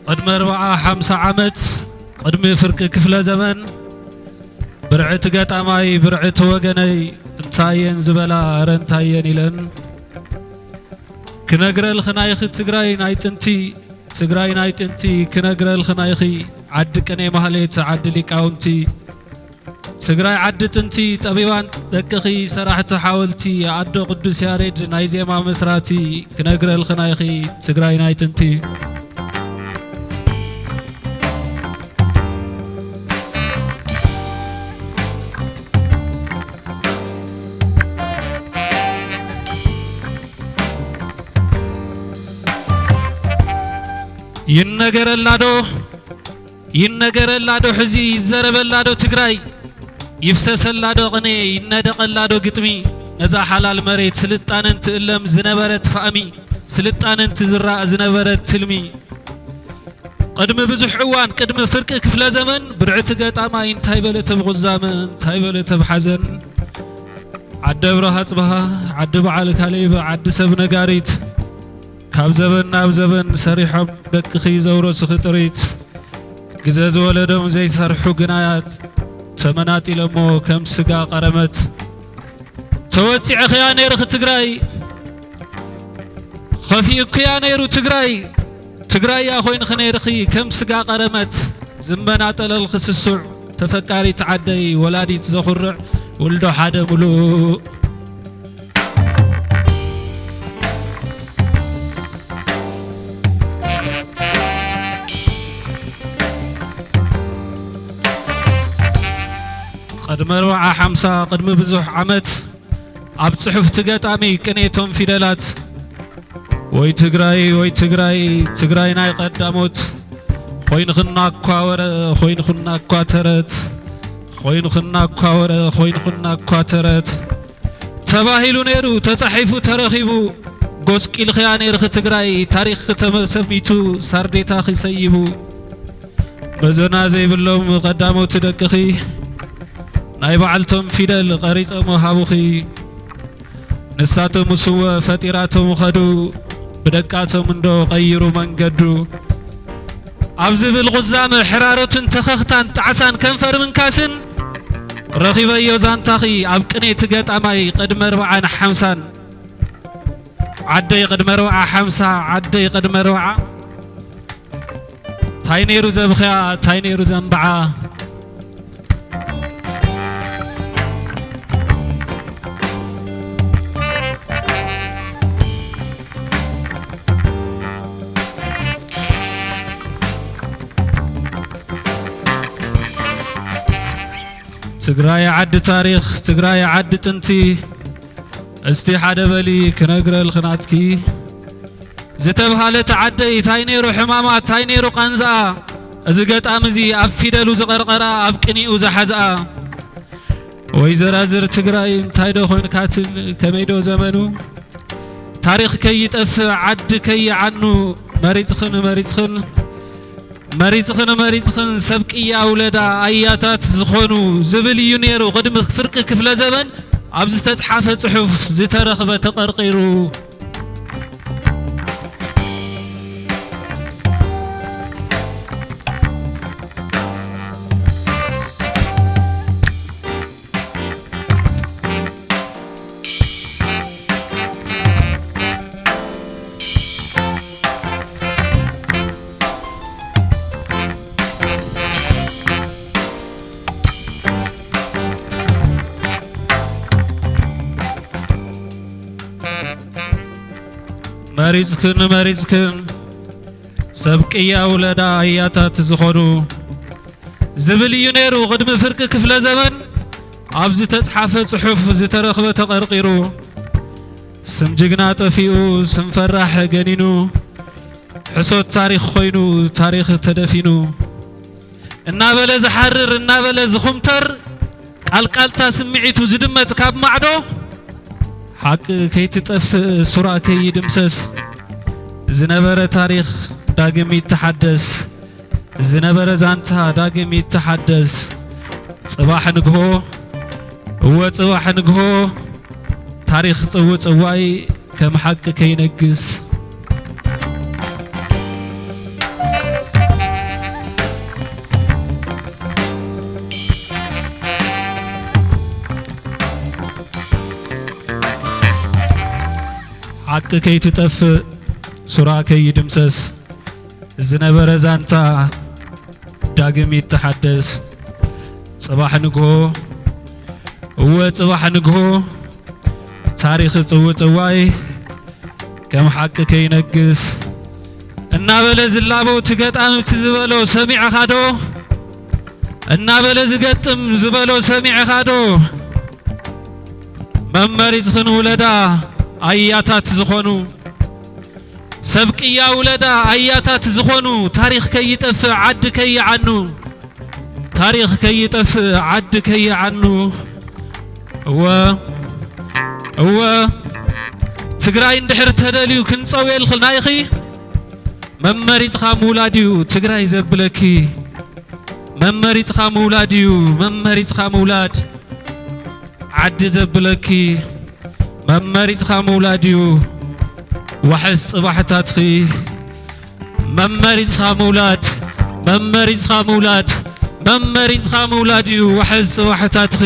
ቅድሚ ኣርብዓ ሓምሳ ዓመት፣ ቅድሚ ፍርቂ ክፍለ ዘመን፣ ብርዕቲ ገጣማይ፣ ብርዕቲ ወገነይ፣ እንታየን ዝበላ፣ እረ እንታየን ኢለን። ክነግረልኺ ናይኺ ትግራይ ናይ ጥንቲ፣ ትግራይ ናይ ጥንቲ፣ ክነግረልኺ ናይኺ ዓዲ ቅኔ ማህሌት፣ ዓዲ ሊቃውንቲ። ትግራይ ዓዲ ጥንቲ፣ ጠቢባን ደቅኺ ሰራሕቲ ሓወልቲ፣ ኣዶ ቅዱስ ያሬድ ናይ ዜማ መስራቲ፣ ክነግረልኺ ናይኺ ትግራይ ናይ ጥንቲ። ይነገረላ ዶ፣ ይነገረላ ዶ፣ ሕዚ ይዘረበላ ዶ ትግራይ? ይፍሰሰላ ዶ ቅኔ፣ ይነደቐላ ዶ ግጥሚ? ነዛ ሓላል መሬት ስልጣነን ትእለም ዝነበረት ፋእሚ፣ ስልጣነን ትዝራእ ዝነበረት ትልሚ። ቅድሚ ብዙሕ እዋን፣ ቅድሚ ፍርቂ ክፍለ ዘመን፣ ብርዕቲ ገጣማይ እንታይ በለት ኣብ ቁዛመ፣ እንታይ በለት ኣብ ሓዘን? ዓዲ ኣብርሃ ኣጽብሃ፣ ዓዲ በዓል ካሌብ፣ ዓዲ ሰብ ነጋሪት፣ ካብ ዘበን ናብ ዘበን ሰሪሖም ደቅኺ ዘውረሱኺ ጥሪት፣ ግዘ ዝወለዶም ዘይሰርሑ ግናያት፣ ተመናጢለሞ ከም ስጋ ቀረመት። ተወጺዕኽያ ነይርኺ ትግራይ፣ ኸፊእኩያ ነይሩ ትግራይ፣ ትግራይ እያ ኮይንኺ ነይርኺ ከም ስጋ ቀረመት። ዝመናጠለልኺ ስሱዕ፣ ተፈቃሪት ዓደይ፣ ወላዲት ዘኹርዕ፣ ውልዶ ሓደ ሙሉእ። ቅድሚ ኣርብዓ ሓምሳ፣ ቅድሚ ብዙሕ ዓመት፣ ኣብ ጽሑፍቲ ገጣሚ ቅኔቶም ፊደላት፣ ወይ ትግራይ፣ ወይ ትግራይ፣ ትግራይ ናይ ቀዳሞት፣ ኮይንኽና እኳ ወረ፣ ኮይንኽና እኳ ተረት፣ ኮይንኽና እኳ ወረ፣ ኮይንኽና እኳ ተረት ተባሂሉ ነይሩ፣ ተጻሒፉ ተረኺቡ። ጎስቂልኽያ ነይርኺ ትግራይ፣ ታሪኽኺ ተሰሚቱ፣ ሳርዴታኺ ሰይቡ። መዘና ዘይብሎም ቀዳሞት ደቅኺ፣ ናይ ባዕልቶም ፊደል ቀሪጾም ሃቡኺ። ንሳቶም ስወ ፈጢራቶም ኸዱ፣ ብደቃቶም እንዶ ቀይሩ መንገዱ። ኣብ ዝብል ቁዛመ ሕራረቱን ተኸኽታን ጣዕሳን ከንፈር ምንካስን፣ ረኺበዮ ዛንታኺ ኣብ ቅኔ እቲ ገጣማይ ቅድሚ ኣርብዓን ሓምሳን። ዓደይ ቅድሚ ኣርብዓ ሓምሳ፣ ዓደይ ቅድሚ ኣርብዓ። ታይ ነይሩ ዘብኽያ፣ ታይ ነይሩ ዘንብዓ። ትግራይ ዓዲ ታሪኽ፣ ትግራይ ዓዲ ጥንቲ፣ እስቲ ሓደ በሊ ክነግረልኺ ናትኪ። ዝተብሃለት ዓደይ ታይ ነይሩ ሕማማ፣ ታይ ነይሩ ቃንዛኣ፣ እዚ ገጣሚ እዚ ኣብ ፊደሉ ዝቐርቐራ፣ ኣብ ቅኒኡ ዝሓዝኣ። ወይ ዘራዝር ትግራይ እንታይ ዶ ኮይንካትን፣ ከመይ ዶ ዘመኑ? ታሪኽ ከይጠፍእ ዓዲ ከይዓኑ፣ መሪጽኽን መሪጽኽን መሪጽኽን መሪጽኽን ሰብ ቅያ ውለዳ ኣያታት ዝኾኑ ዝብል እዩ ነይሩ። ቅድሚ ፍርቂ ክፍለ ዘመን ኣብ ዝተጽሓፈ ጽሑፍ ዝተረኽበ ተቐርቂሩ። መሪጽክን መሪጽክን ሰብ ቅያ ውለዳ ኣያታት ዝኾኑ ዝብል እዩ ነይሩ። ቅድሚ ፍርቂ ክፍለ ዘመን ኣብ ዝተጽሓፈ ጽሑፍ ዝተረኽበ ተቐርቂሩ፣ ስም ጅግና ጠፊኡ፣ ስም ፈራሕ ገኒኑ፣ ሕሶት ታሪኽ ኮይኑ፣ ታሪኽ ተደፊኑ፣ እናበለ ዝሓርር፣ እናበለ ዝኹምተር፣ ቃልቃልታ ስምዒቱ ዝድመጽ ካብ ማዕዶ፣ ሓቂ ከይትጠፍእ፣ ሱራ ከይድምሰስ፣ ዝነበረ ታሪኽ ዳግም ይተሓደስ። ዝነበረ ዛንታ ዳግም ይተሓደስ። ጽባሕ ንግሆ፣ እወ ጽባሕ ንግሆ፣ ታሪኽ ጽውጽዋይ ከም ሓቂ ከይነግስ። ሓቂ ከይትጠፍእ፣ ሱራ ከይድምሰስ፣ ዝነበረ ዛንታ ዳግም ይተሓደስ። ጽባሕ ንግሆ፣ እወ ጽባሕ ንግሆ፣ ታሪኽ ጽውጽዋይ ከም ሓቂ ከይነግስ እናበለ ዝላቦ፣ እቲ ገጣሚ እቲ ዝበሎ ሰሚዕኻ ዶ? እናበለ ዝገጥም ዝበሎ ሰሚዕኻ ዶ? መመሪጽኽን ውለዳ ኣያታት ዝኾኑ፣ ሰብ ቅያ ውለዳ ኣያታት ዝኾኑ፣ ታሪኽ ከይጠፍእ ዓዲ ከይዓኑ፣ ታሪኽ ከይጠፍእ ዓዲ ከይዓኑ። እወ፣ እወ፣ ትግራይ እንድሕር ተደልዩ ክንጸውየልኽን ናይኺ መመሪጽኻ ምውላድ እዩ ትግራይ ዘብለኪ። መመሪጽኻ ምውላድ እዩ፣ መመሪጽኻ ምውላድ ዓዲ ዘብለኪ። መመሪጽኻ ምውላድ እዩ ዋሕስ ጽባሕታትኺ። መመሪጽኻ ምውላድ፣ መመሪጽኻ ምውላድ፣ መመሪጽኻ ምውላድ እዩ ዋሕስ ጽባሕታትኺ።